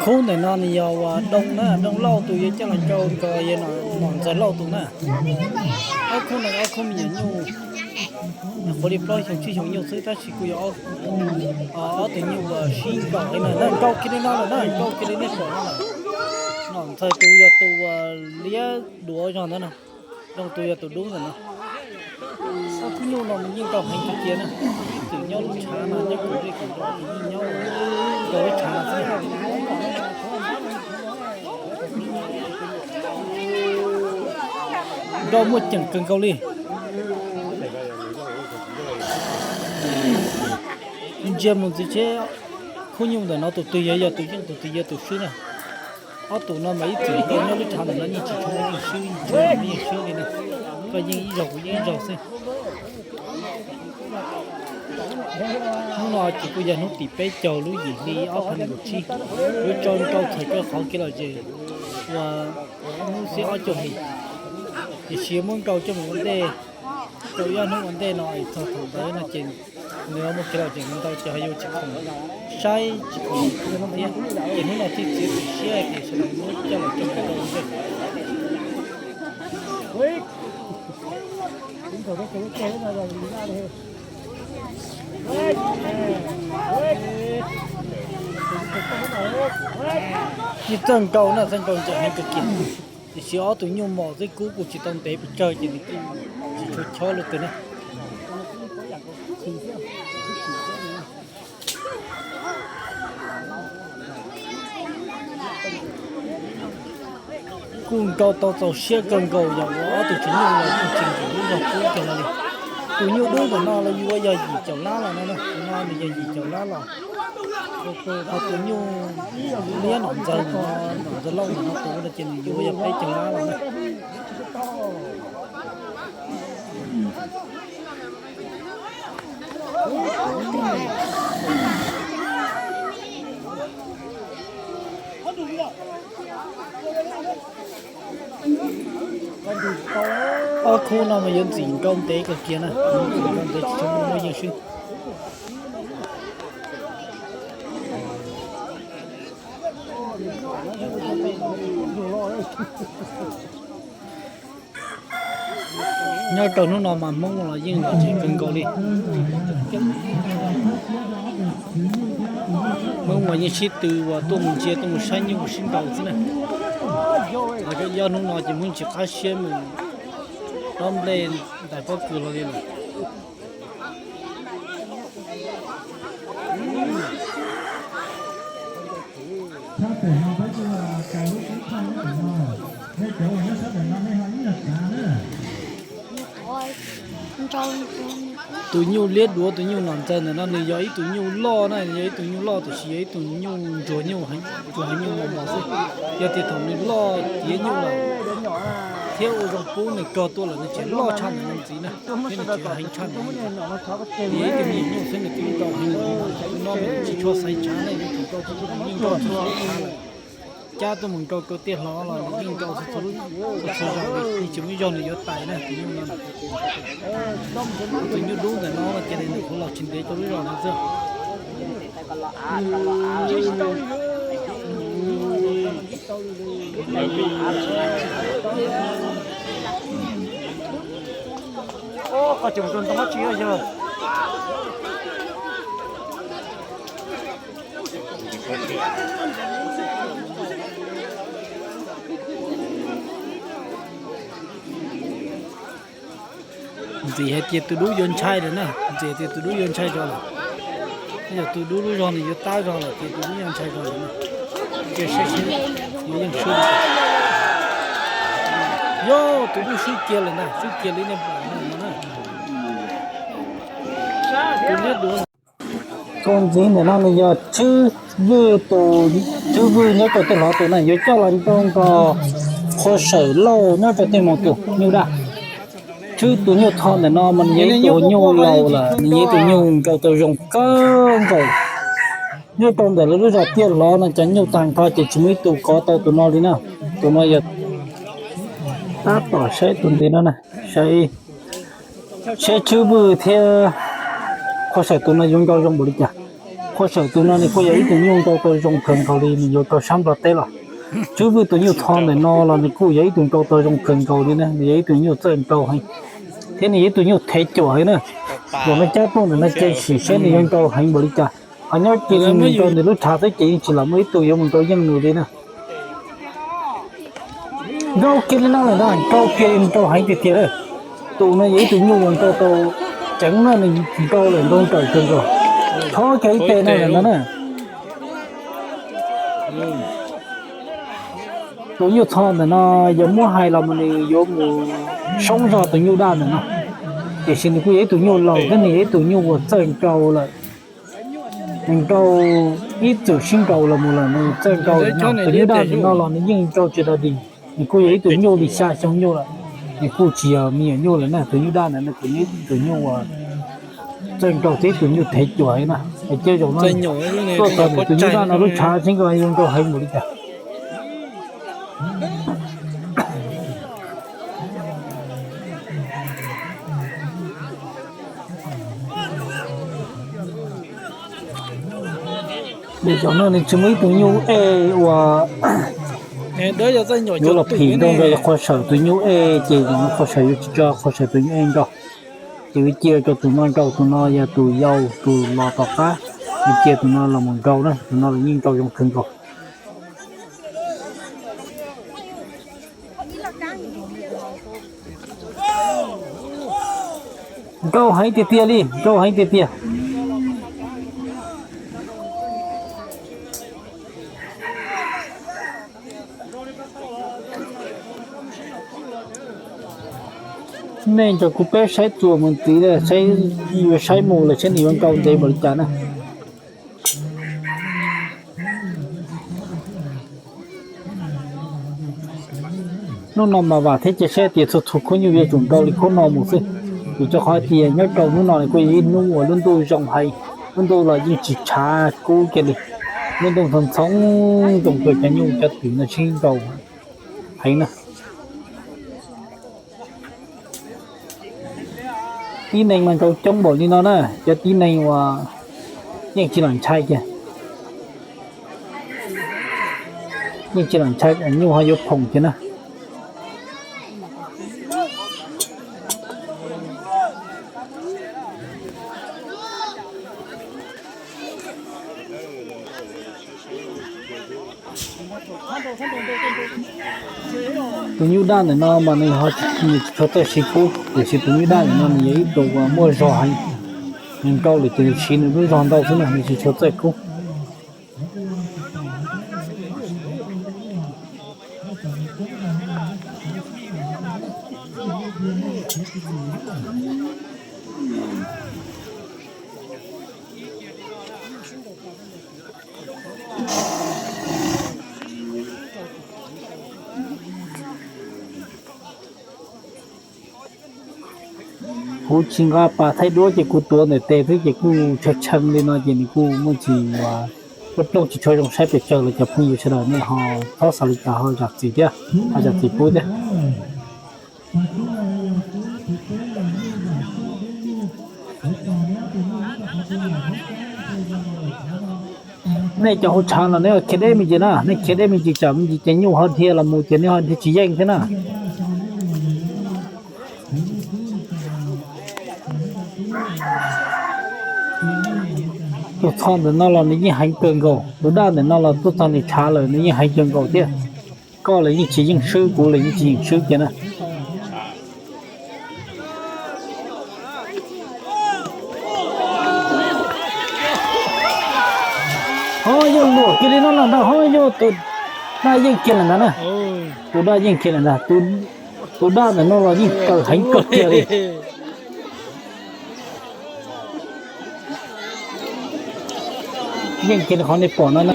Khub ntawm no nws yog uas Doo na, Doo Lauj tus yuav coj los nrau nrog yog Nom Ntxawg Lauj tus na. Ob khub no ob khub me nyuam nyuj, nyuam qhuav li plaub xyoo tsib xyoo nyuj xwb tab sis kuj yog ob tug nyuj uas sib nkaum heev na, nrau kiag li no lawm na, nrau kiag li nej pom no lawm. Nom Ntxawg tus yog tus uas liab duav zog ntawd no, Doo tus yog tus dub ntawm no. Ob khub nyuj no mas yeej nrau heev kawg kiag na, ib txwm nyob lub tshav no nyob kuv li kuv nrau ces yeej nyob rau lub tshav no xwb. Nrau muaj ceem kawg nkaus li. Ntsia mus ntxiv seb khub nyuj ntawm no tus twg yog yog tus yeej, tus twg yog tus swb na. Ob tug no mas ib txwm nrau nyob lub tshav ntawm no yeej tsis tshua muaj yeej swb, yeej tsis muaj yeej swb li na. Koj yeej ib zaug kuv yeej ib zaug xwb. Hnub no ces kuj yog hnub tim peb caug lub yim hli ob phav nees nkaum tsib, yuav tso nrau txhais rau qhov kev lom zem uas hnub xiab ob caug hli, tiam sis muab nrau coj mus ua ntej, rau ib ob hnub ua ntej no es txog thaum ntawd no ces nws muaj kev lom zem ntau ces ho yuav tsis khoom saib tsis khoom thiab, ces hnub no thiaj txiav txim siab hais tias sawv daws muab coj los coj mus rau ua ntej. Yeej txawj nrau na, txawj nrau ntse heev kawg kiag, tiam sis ob tug nyuj mos xwb kub kuj tsis tau ntev pes tsawg ces nws tsis tshua chob luaj twg na. Kuj nrau tau txaus siab kawg nkaus yog ua ob tug tsev nyuj los kuj tsis nkim lub zog kub kiag no li. Tus nyuj dub ntawm no los yuav yog yim caum lab los no, tus no nws yog yim caum lab los. Ho tus nyuj liab Nom Ntxawg, Nom Ntxawg Lauj ntawm no tus no ces nws yuav yog peb caug lab los na. Ob khub no mas yuav ntxim nrau ntev kawg kiag na, yuav ntxim nrau ntev tsis tshua muaj yeej swb. Nyob rau hnub no mas Hmoob los yeej lom zem kawg nkaus li. Hmoob mas yeej sib tw uas tuaj mus ntsia tuaj mus saib nyuj sib nrau xwb na. Los cov hnub no ces Hmoob tsis qab siab mus dob nplej ntais pob kws hlo li lawm. Tus nyuj liab duav tus nyuj Nom Ntxawg ntawm no nws yog ib tug nyuj loj na, yog ib tug nyuj loj tiam sis yog ib tug nyuj ntsuag nyuj, ntsuag heev nyuj mos mos xwb. Yog tias thaum nws loj tiav nyuj lawm thiab ua zoo pub nws rog tuaj lawm nws tseem loj tshaj ntawm no ntxiv na, thiab nws tseem heev tshaj ntawm no. Yog ib tug me nyuam nyuj xwb nws twb nrau heev lawm, no nws tsis tshua xaiv tshav ne, yeej tseem nrau tsis tshua xaiv tshav lawm. Cab tuaj mus nrau rau tiaj hlo los nws yeej nrau txhua txhua zaus li, yeej tsis muaj ib zaug nws yuav tais na tus nyuj no. Tus nyuj dub ntawm no ces nws kuj los tsis ntev rau lub zos no xwb. Ntxim hais tias tus dub yuav ntshai lawm na, ntxim hais tias tus dub yuav ntshai zog lawm. Yog tus dub lub zog nws yuav tab zog lawm ces tus dub yuav ntshai zog lawm na. Cia saib seb yuav yeej swb li cas. Yog tus dub swb kiag lawm ntag, swb kiag li nej pom no na. Tus liab duav. Tus ntxiv ntawm no nws yog Tshwb Vwj tus, Tshwb Vwj nyob rau tej hlo tus na, yuav coj los nrau nrog Qhua Sawm Lauj nyob rau tej hmo tus nyuj daj. Tshwb tus nyuj tho ntawm no mas nws yog ib tug nyuj laus lawm, nws yog ib tug nyuj nrau tau zoo kawg nkaus. Nyob rau ntawm lawv lub zos tiaj hlo no cov nyuj tag nrho ces tsis muaj ib tug kov tau tus no li na. Tus no yog tab tom saib tus ntxiv no na, saib, saib Tshwb Vwj thiab Qhua Sawm tus no yuav nrau zoo npaum li cas. Qhua Sawm tus no nws kuj yog ib tug nyuj nrau tau zoo kawg nkaus li, nws yuav rau sab Nplog teb los. Tswb Vwj tus nyuj txho ntawm no los nws kuj yog ib tug nrau tau zoo kawg nkaus li na, nws yog ib tug nyuj txawj nrau heev, thiab nws yog ib tug nyuj thev cuam heev na. Zaum no cab tuaj ntawm no ces sim saib nws yuav nrau heev npaum li cas. Ho nyob cia li mus rau nws lub tshav xwb ces yeej tsis lam muaj ib tug yuav mus nrau yeej nws li na. Nrau kiag li no lawm ntag, nrau kiag li, nrau heev tiag tiag. Tus no yog ib tug nyuj uas nrau tau ceev na, nws nrau lawm nrau nrawm kawg nkaus, chob kiag ib teg no lawm ntag na. Tus nyuj txho ntawm no yog muab hais los mus nws yuav mus soob zog tus nyuj daj ntawm no, tiam sis nws kuj yog ib tug nyuj laus thiab nws yog ib tug nyuj uas txawj nrau lawm. Nws nrau ib txwm sib nrau los mus lawm nws txawj nrau lawm no. Tus nyuj daj ntawm no los nws yeej nrau tsis dog dig, nws kuj yog ib tug nyuj li xya xyoo nyuj lawm, nws kuj tsis yog me nyuam nyuj lawm na. Tus nyuj daj ntawm no kuj yog ib tug nyuj uas txawj nrau thiab ib tug nyuj thev cuam heev na. Ces zaum no tuaj txog ntawm tus nyuj daj no lub tshav seb nws yuav nrau heev npaum li cas. Zaum no nws tsis muaj ib tug nyuj ej uas yuav los phim nrau nrog Qhua Sawm tus nyuj ej, ces zaum no Qhua Sawm yuav tsis tso Qhua Sawm tus nyuj ej nrau. Ces yuav cia rau tus no nrau, tus no yog tus yau tus los tom qab, yuav cia tus no los mus nrau na, tus no los yeej nrau zoo kawg nkaus. Nrau heev tiag tiag li, nrau heev tiag tiag. Nej nrog kuv peb saib txuas mus ntxiv, saib yuav saib mus lawm saib nws yuav nrau ntev npaum li cas na. Hnub no mas vam thiab cia siab tias txhua txhua khub nyuj yuav tsum nrau li khub no mus xwb. Vim rau qhov tias nyob rau hnub no kuj yog ib hnub uas lub ntuj zoo heev, lub ntuj los yeej tsis tshav kub kiag li. Lub ntuj ntxhov ntxhov zoo kawg, cov nyuj cov twm no sib nrau heev na. Tib neeg mas nrau coob npaum li no na, cov tib neeg uas yeej tsis lam ntshai kiag, yeej tsis lam ntshai nyuj ho yuav phoom kiag na. Tus nyuj daj ntawm no mas nws ho tsis tshua txawj siv kub, tiam sis tus nyuj daj ntawm no nws yog ib tug uas muaj zog heev, nws nrau lawm ces nws siv nws lub zog ntau xwb na, nws tsis tshua txawj kub. Kuv tsis nqa pas thaij duab ces kuv tuav ntawm tes xwb ces kuj tshee tshee li no ces nws kuj muaj tsis, plooj tsis tshua zoo saib pes tsawg los cov phooj ywg sawv daws nej ho txhob xav li cas ho zam txim thiab, ho zam txim pub thiab. Nej cov hauv tshav los nej khiav deb me ntsis na, nej khiav deb me ntsis tsam me ntsis ces nyuj ho dhia los mus ces nej ho dhia tsis yeej thiab na. Tus txho ntawm no los nws yeej heev kawg nkaus, tus daj ntawm no los tuaj txog nws tshav lawm nws yeej heev kawg nkaus thiab. Koj los yeej tsis yeej swb, kuv los yeej tsis yeej swb kiag na. Ho yog luam kiag li no los ntag, ho yog tus daj yeej kiag lawm ntag na. Tus daj yeej kiag lawm ntag, tus daj ntawm no los yeej kawg heev kawg kiag li. Yeej kiag li qhov nej pom no na.